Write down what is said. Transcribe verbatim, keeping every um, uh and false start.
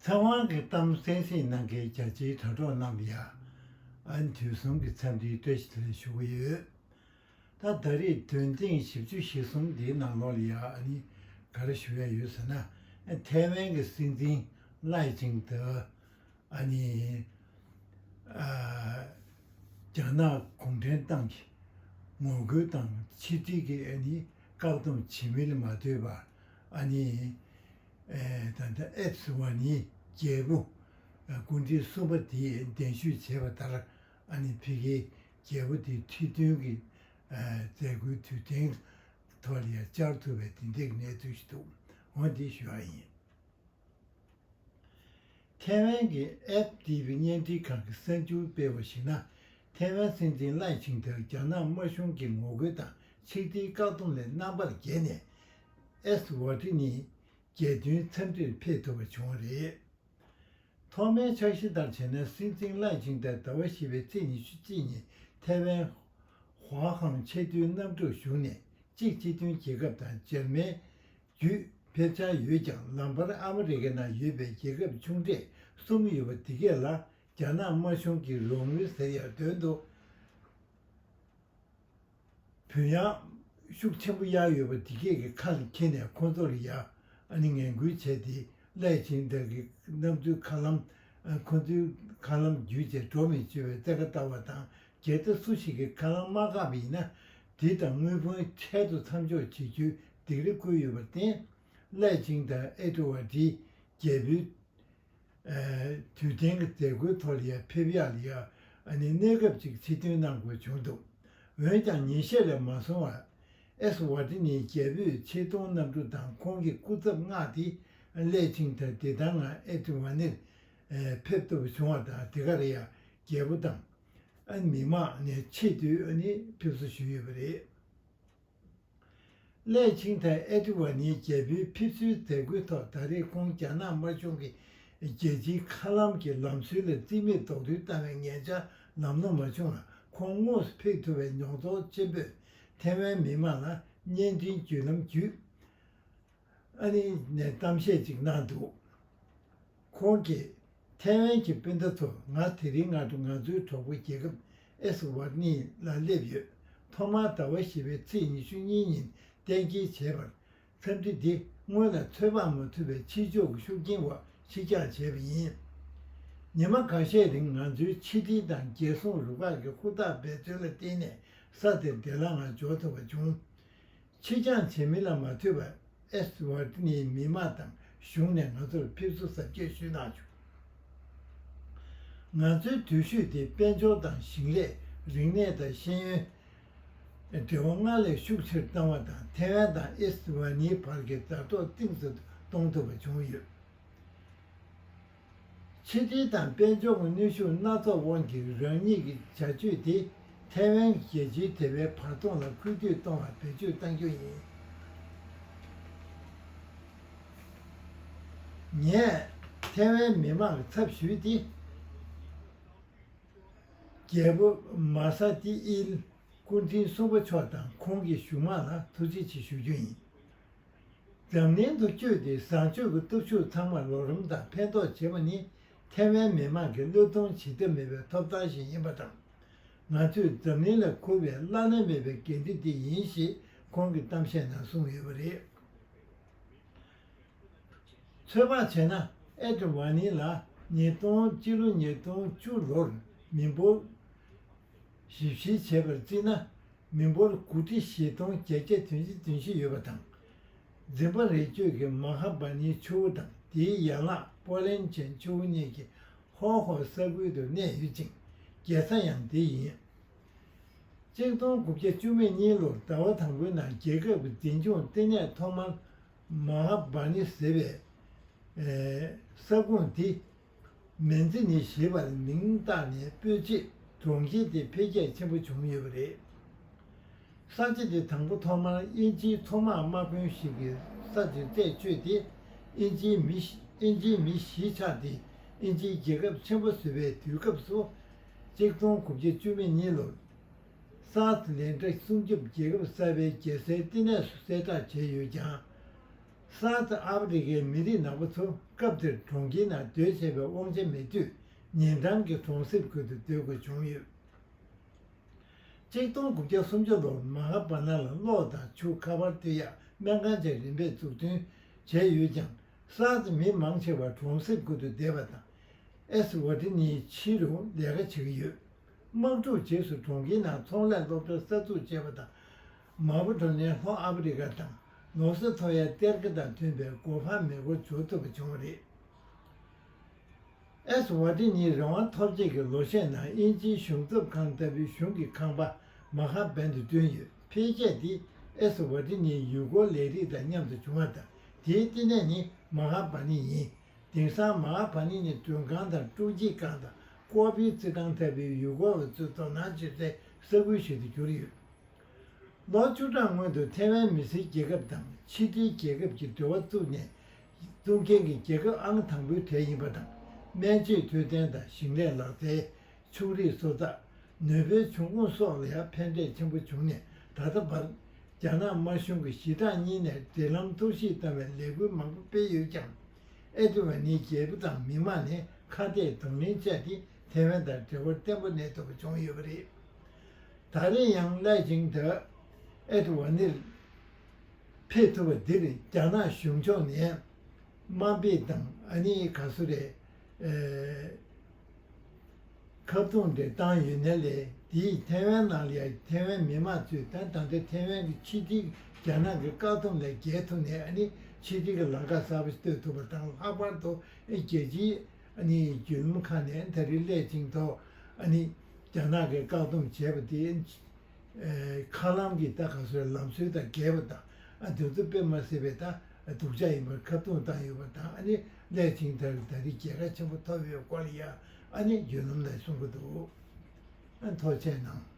ཚེ་དབང་གི་གཏམ་གསན་གཟིགས་གནང་མཁན་རྒྱ་ཆེའི་དྲ་གྲོགས་རྣམས་ལ་ཡང་ཨ་ནི་དུས་གསུམ་གྱི་འཚམས་འདྲིའི་བཀྲ་ཤིས་བདེ་ལེགས་ཞུ་གི་ཡོད། ད་ད་རེས་འདོན་ཐེངས་བཞི་བཅུ་ཞེ་གསུམ་འདིའི་ནང་ལོགས་ལ་ཡང་ཨ་ནི་ག་རེ་ཞུ་ཡ་ཡོད་ཟེར་ན། ཐའེ་ཝན་གྱི་སྲིད་འཛིན་ལའེ་ཆིང་ཏེ་ཨ་ནི་ཨ་རྒྱ་ནག་གུང་ཁྲན་ཏང་གི་ངོ་རྒོལ་དང་ཕྱི་འབྲེལ་གྱི་ཨ་ནི་བཀག་སྡོམ་བྱེད་མིན་ལ་མ་ལྟོས་པར། ཨ་ནི་ཨེ་ད་ལྟ་ཨེ་ཐི་ཝ་ནི་རྒྱལ་པོ་ཨ་སྐུ་ཕྲེང་གསུམ་པ་དེས་གདན་ཞུ་བྱས་པ་ལྟར། ཨ་ནི་ཕ་གིའི་རྒྱལ་པོ་དེའི་ཁྲི་སྟོན་གྱི་ཨ་མཛད་སྒོའི་དུས་སྟོན་ཐོག་ལ་ཡང་བཅར་ཐུབ་པའི་དེ་འདྲའི་གནས་ཚུལ་ཞིག་འདུག་འོ་འདི་ཞུ་བ་ཡིན། ཐའེ་ཝན་གྱི་ཨེཕ་ཌི་བི་བརྙན་འཕྲིན་ཁང་གིས་གསར་འགྱུར་སྤེལ་བར་གཞིགས་ན། ཐའེ་ཝན་སྲིད་འཛིན་ལའེ་ཆིང་ཏེ་རྒྱ་ནག་དམར་གཞུང་གི་ངོ་རྒོལ་དང་ཕྱི་འབྲེལ་བཀག་སྡོམ་ལས་རྣམ་པར་རྒྱལ་ནས། ཨེས་ཝ་ཊི་ནི་རྒྱལ་དོན་འཚམས་འདྲིར་ཕེབས་ཐུབ་པ་བྱུང་བ་རེད། ཐོག་མའི་འཆར་གཞི་ལྟར་བྱས་ན། སྲིད་འཛིན་ལའེ་ཆིང་ཏེ་ཟླ་བ་བཞི་པའི་ཚེས་ཉི་ཤུ་གཅིག་ཉིན་ཐའེ་ཝན་ཧྭ་ཧང་ཆེས་མཐོའི་གནམ་གྲུར་ཞུགས་ནས། གཅིག་སྤྱི་མཐུན་རྒྱལ་ཁབ་དང་འཇར་མན་བརྒྱུད་ཕེབས་འཆར་ཡོད་ཀྱང་། ལམ་བར་ཨ་མི་རི་ཀའི་ནང་ཡོད་པའི་རྒྱལ་ཁབ་ཆུང་གྲས་གསུམ་ཡོད་པ་འདི་གས་ལ་རྒྱ་ནག་དམར་གཞུང་གིས་རོགས་དངུལ་ཟེར་ཡག་དོན་དུ་བུན་གཡར་ཤུགས་ཆེན་པོ་གཡར་ཡོད་པ་འདི་གས་ཀྱི་ཁ་ལ་འཁྱེར་ནས། ཁོང་ཚོ་ལ་ཡ་ཨ་ནི་ངན་སྐུལ་བྱས་ཏེ། ལའེ་ཆིང་ཏེ་གི་གནམ་གྲུའི་མཁའ་ལམ། ཁོང་ཚོའི་མཁའ་ལམ་བརྒྱུད་བྱས་འགྲོ་མི་ཆོག་པའི་བཙན་བཀའ་བཏང་བ་དང་། གལ་ཏེ་སུ་ཞིག་གིས་མཁའ་ལམ་མ་བཀག་པ་ཡིན་ན། དེ་དང་དངུལ་ཕོན་འཕྲལ་དུ་མཚམས་འཇོག་བྱེད་རྒྱུའི་སྡིགས་ར་བསྐུལ་ཡོད་པར་བརྟེན། ལའེ་ཆིང་ཏེ་ཨེ་ཏི་ཝ་ཊི་རྒྱལ་པོའི་ཨ་དུས་སྟོན་གྱི་མཛད་སྒོའི་ཐོག་ལ་ཡ་ཕེབས་ཡག་ལ་ཡ་ཨ་ནི་གནས་སྐབས་ཅིག་ཕྱིར་འཐེན་གནང་དགོས་བྱུང་འདུག་འོན་ཀྱང་ཉིན་ཤས་ལས་མ་སོང་བར། ཨེས་ཝ་ཊི་ནི་རྒྱལ་པོས་ཆེ་མཐོང་གནམ་གྲུ་དང་ཁོང་གི་སྐུ་ཚབ་མངགས་ཏེ། ལའེ་ཆིང་ཏེ་བདེ་ཐང་ངང་ཨེ་ཏི་ཝ་ནིར་ཕེབས་ཐུབ་པ་བྱུང་བ་དང་། དེ་གར་ཡ་རྒྱལ་པོ་དང་ཨ་མི་མང་ནས་ཆེས་མཐོའི་ཨ་ནི་ཕེབས་བསུ་ཞུས་ཡོད་པ་རེད། ལའེ་ཆིང་ཏེ་ཨེ་ཏི་ཝ་ནིའི་རྒྱལ་པོའི་ཕེབས་བསུའི་མཛད་སྒོའི་ཐོག་ད་རེས་ཁོང་རྒྱ་ནག་དམར་གཞུང་གིས་རྒྱལ་སྤྱིའི་མཁའ་ལམ་གྱི་ལམ་སྲོལ་ལ་རྩིས་མེད་རྡོག་རོལ་བཏང་བའི་ངན་བྱང་ལམ་ལྷོང་མ་བྱུང་བར། ཁོང་དངོས་སུ་ཕེབས་ཐུབ་པའི་མྱོང་ཚོར་ཆེན་པོས་ཐའེ་ཝན་མི་མང་ལ་བརྙན་འཕྲིན་བརྒྱུད་ལམ་བརྒྱུད། ཨ་ནི་ནས་གཏམ་བཤད་ཅིག་གནང་འདུག་ཁོང་གིས། ཐའེ་ཝན་གྱི་སྤུན་ཟླ་ཚོ། ང་དེ་རིང་སྔ་དྲོ་ང་ཚོའི་གྲོགས་པོ་རྒྱལ་ཁབ་ཨེས་ཝ་ཊི་ནི་ལ་སླེབས་ཡོད། ཐོག་མར་ཟླ་བ་བཞི་པའི་ཚེས་ཉི་ཤུ་གཉིས་ཉིན་གཏན་འཁེལ་བྱས་པར། འཚམས་འདྲི་འདི་སྔོན་ལ་ཚོད་དཔག་མ་ཐུབ་པའི་ཕྱི་ཕྱོགས་ཀྱི་ཤུགས་རྐྱེན་འོག་ཕྱིར་འགྱངས་བྱས་པ་ཡིན། ཉི་མ་ཁ་ཤས་རིང་ང་ཚོའི་ཕྱི་དྲིལ་དང་རྒྱལ་སྲུང་རུ་ཁག་གི་ཧུར་ཐག་འབད་བརྩོན་ལ་བརྟེན་ནས། ས་དེར་བདེ་བླག་ངང་འབྱོར་ཐུབ་པ་བྱུང་། ཕྱིར་འགྱངས་བྱེད་མིན་ལ་མ་ལྟོས་པར། ཨེས་ཝ་ཊི་ནིའི་མི་མང་དང་གཞུང་ནས་ང་ཚོར་ཕེབས་བསུ་གཟབ་རྒྱས་ཞུས་གནང་བྱུང་། ང་ཚོའི་འགྲུལ་བཞུད་དེ་དཔལ་འབྱོར་དང་ཞིང་ལས། རིག་གནས་དང་ཤེས་ཡོན། འབྲེལ་བ་སྔར་ལས་ཤུགས་ཆེར་བཏང་བ་དང་། ཐའེ་ཝན་དང་ཨེས་ཝ་ནིའི་བར་གྱི་མཛའ་གྲོགས་གཏིང་ཟབ་ཏུ་གཏོང་ཐུབ་པ་བྱུང་ཡོད། ཕྱི་འབྲེལ་དང་དཔལ་འབྱོར་གྱི་གནོན་ཤུགས་སྣ་ཚོགས་དབང་གིས། རང་ཉིད་ཀྱི་བྱ་སྤྱོད་དེ་ཐའེ་ཝན་གྱི་རྒྱལ་སྤྱིའི་དེ་བའི་བར་སྟོང་ལ་ཁུལ་འདེད་གཏོང་བར་བེད་སྤྱོད་གཏང་རྒྱུ་ཡིན། ངས་ཐའེ་ཝན་མི་མང་གི་ཚབ་ཞུས་ཏེ། རྒྱལ་པོ་མ་ས་ཏི་ཨིལ་སྐུ་ཕྲེང་གསུམ་པ་མཆོག་དང་ཁོང་གི་གཞུང་མང་ལ་ཐུགས་རྗེ་ཆེ་ཞུ་རྒྱུ་ཡིན། འཛམ་གླིང་དུ་བསྐྱོད་དེ་བཟང་སྤྱོད་ཀྱི་སྟོབས་ཤུགས་ཚང་མར་ལོ་རིམ་དང་ཕན་ཐོགས་བྱེད་པ་ནི། ཐའེ་ཝན་མི་མང་གི་བློས་གཏོང་བྱེད་ཐབས་མེད་པའི་ཐོབ་ཐང་ཞིག་ཡིན་པ་དང་། ང་ཚོས་འཛམ་གླིང་ལ་འཁུར་བའི་བླ་ན་མེད་པའི་འགན་འཁྲི་འདི་ཡིན་ཞེས་ཁོང་གིས་གཏམ་བཤད་ནང་གསུངས་ཡོད་པ་རེད། ཚོད་དཔག་བྱས་ན། ཨེ་ཏི་ཝ་ནི་ལ་ཉིས་སྟོང་། སྤྱི་ལོ་ཉིས་སྟོང་བཅུ་ལོར་མི་འབོར་ཞིབ་བཤེར་བྱས་པར་བརྩིས་ན། མི་འབོར་དགུ་ཁྲི་བཞི་སྟོང་བརྒྱད་བརྒྱ་བདུན་ཅུ་དོན་བཞི་ཡོད་པ་དང་། འཛིན་པ་རི་ཁྱོད་ཀྱི་མ་ཧ་བ་ནིའི་ཆུ་བོ་དང་། དེའི་ཡན་ལག་པོ་ལན་ཆན་ཆུ་བོ་གཉིས་ཀྱི་ཧོ་ཧོ་ས་ཁུལ་དུ་གནས་ཡོད་ཅིང་། རྒྱལ་ས་ཡང་དེ་ཡིན། གཅིག་སྟོང་དགུ་བརྒྱ་བཅུ་མེད་གཉིས་ལོར་ཟླ་བ་དང་པོའི་ནང་རྒྱལ་ཁབ་ཀྱི་འཛིན་སྐྱོང་ལྟེ་གནས་ཐོག་མར་མ་ཧ་བ་ནི་ཟེར་བའི་ཨེ་ས་ཁོངས་འདི་མན་ཙི་ནི་ཞེས་པར་མིང་བཏགས་ནས་སྤོས་ཆེད་གྲོང་ཁྱེར་དེ་འཕེལ་རྒྱས་ཆེན་པོ་བྱུང་ཡོད་པ་རེད། ས་ཆ་དེ་དང་པོ་ཐོག་མར་དབྱིན་ཇིའི་མཚོ་དམག་དམག་དཔོན་ཞིག་གིས་ས་དེར་རྩད་ཆོད་དེ། དབྱིན་ཇིའི་མི་ཞི་དབྱིན་ཇིའི་མི་གཞིས་ཆགས་ཏེ་དབྱིན་ཇིའི་རྒྱལ་ཁབ་ཆེན་པོ་བཟོ་བའི་དུས་སྐབས་སུ། གཅིག་སྟོང་དགུ་བརྒྱ་བཅུ་མེད་གཉིས་ལོར་སཱ་ཐི་ལན་ཀྲིག་སྲུང་སྐྱོབ་རྒྱལ་ཁབ་གསར་པའི་རྒྱལ་སའི་ལྟེ་གནས་སུ་གསལ་བསྒྲགས་བྱས་ཡོད་ཀྱང་། སའུ་ཐི་ཨ་ཕི་རི་ཀའི་མི་རིགས་ནག་པོ་ཚོ་སྐབས་དེར་གྲོང་ཁྱེར་ནང་སྡོད་བྱས་པའི་དབང་ཆ་མེད་དུས། ཉེ་འགྲམ་གྱི་གྲོང་གསེབ་ཁུལ་དུ་སྡོད་དགོས་བྱུང་ཡོད། ཆིག་སྟོང་དགུ་བརྒྱ་སུམ་ཅུ་ལོར་མ་ཧཱ་པ་ན་ལ་གློག་དང་ཆུ། ཁ་པར་སྟེར་ཡག་སྨན་ཁང་བཅས་རིམ་པས་འཛུགས་སྐྲུན་བྱས་ཡོད་ཀྱང་། སའུ་ཐི་མི་མང་ཆེ་བ་གྲོང་གསེབ་ཁུལ་དུ་བསྡད་པ་དང་། ཨེ་སི་ཝ་ཏི་ནི་ཕྱི་རུ་ལས་ཀ་བྱེད་ཀྱི་ཡོད། དམག་འཁྲུག་རྗེས་སུ་གྲོང་ཁྱེར་ནང་ཚོང་ལས་སློབ་གྲྭ་གསར་འཛུགས་བྱས་པ་དང་། མ་པུ་ཊོ་ནས་ལྷོ་ཨ་ཕི་རི་ཀ་དང་ནོར་ས་ཐོ་ཡ་གཏེར་ཁ་དང་མཐུན་པའི་སྒོ་འཕར་མེ་འཁོར་འབྱོར་ཐུབ་པ་བྱུང་བ་རེད། ཨེ་སི་ཝ་ཏི་ནིའི་རང་དབང་ཐོབ་རྗེས་ཀྱི་ལོ་ཤས་ནང་དབྱིན་ཇིའི་གཞུང་ཚབ་ཁང་ལྟ་བུའི་གཞུང་གི་ཁང་པ་མ་ཧ་བན་དུ་བསྐྲུན་ཡོད། འཕེལ་རྒྱས་དེ་ཨེ་སི་ཝ་ཏི་ནིའི་ཡུལ་སྐོར་ལས་རིགས་དང་མཉམ་དུ་བྱུང་བ་དང་། དེའི་བསྟི་གནས་ནི་མ་ཧ་བ་ནི་ཡིན། དེང་སང་མ་ཧ་བ་ནི་ནི་མགྲོན་ཁང་དང་སྤྲོ་སྐྱིད་ཁང་དང་ཀོ་ཕིའི་བཙོན་ཁང་ལྟ་བུའི་ཡུལ་སྐོར་བ་ཚོས་དོ་སྣང་བྱེད་སའི་ས་ཁུལ་ཞིག་ཏུ་གྱུར་ཡོད། ལོ་བཅུ་གྲངས་སྔོན་དུ་ཐའེ་ཝན་མི་སེར་རྒྱལ་ཁབ་དང་ཕྱི་འབྲེལ་རྒྱལ་ཁབ་ཀྱི་འབྲེལ་བ་བཙུགས་ནས། བཙུགས་མཁན་གྱི་རྒྱལ་ཁབ་ཨང་དང་པོའི་གྲས་ཡིན་པ་དང་། སྨན་བཅོས་འཕྲོད་བསྟེན་དང་ཞིང་ལས་ལག་རྩལ། ཕྱུགས་རིགས་གསོ་ཚགས། ནུས་པའི་འབྱུང་ཁུངས་སོགས་ལ་ཡང་ཕན་འབྲས་ཆེན་པོ་བྱུང་ནས། ད་ལྟ་བར་རྒྱ་ནག་དམར་གཞུང་གིས་ཞི་དྲག་གཉིས་ནས་འབྲེལ་ལམ་གཏོར་བཤིག་བཏང་བའི་ལས་འགུལ་མང་པོ་སྤེལ་ཡོད་ཀྱང་། ཨེ་ཐི་ཝ་ནིའི་རྒྱལ་པོ་དང་མི་མང་ནས་ཁ་གཏད་གདོང་ལེན་བྱས་ཏེ། ཐའེ་ཝན་དང་འབྲེལ་བ་བརྟན་པོ་གནས་ཐུབ་པ་བྱུང་ཡོད་པ་རེད། ད་རེས་ཡང་སླད་ཅིང་ད་ཨེ་ཐི་ཝ་ནིར་ཕེབས་ཐུབ་པ་འདིར་རྒྱ་ནག་གཞུང་ཕྱོགས་ནས་དམའ་འབེབས་དང་། ཨ་ནི་ག་སུ་རེད། ཨེ། ཁ་རྡུང་དེ་བཏང་ཡོད་ནའི་ལས། དེས་ཐའེ་ཝན་ནང་ལ་ཡང་ཐའེ་ཝན་མི་མང་ཚོས་ད་ད་ལྟ་ཐའེ་ཝན་གྱི་ཕྱི་འབྲེལ་རྒྱ་ནག་གི་བཀག་སྡོམ་ལས་རྒྱལ་ཐུབ་ནས། ཨ་ནི་ཕྱི་འབྲེལ་གྱི་ལམ་ཁ་གསར་པ་ཞིག་གཏོད་ཐུབ་པ་དང་། ལྷག་པར་དུ་རྒྱལ་སྤྱིའི་ཨ་ནི་བརྒྱུད་ལམ་ཁག་ནས་ད་རེས་སླད་ཅིང་ཐོག་ཨ་ནི་རྒྱ་ནག་གིས་བཀག་སྡོམ་བྱས་པ་དེ། ཨེ། མཁའ་ལམ་གྱི་ད་ག་སོའི་ལམ་སྲོལ་དང་འགལ་བ་དང་། ཨ། དེ་ཚོ་དཔེ་མ་སྲིད་པའི་ད་སྡུག་ཅག་ཡིན་པར་ཁ་རྡུང་བཏང་ཡོད་པ་དང་། ཨ་ནི་སླད་ཅིང་ད་ད་རེས་རྒྱལ་ཁ་ཆེན་པོ་ཐོབ་ཡོད་སྐོར་ལ་ཡང་ཨ་ནི་བརྒྱུད་ལམ་ནས་གསུང་གི་འདུག། ཨ། ཐུགས་རྗེ་གནང་།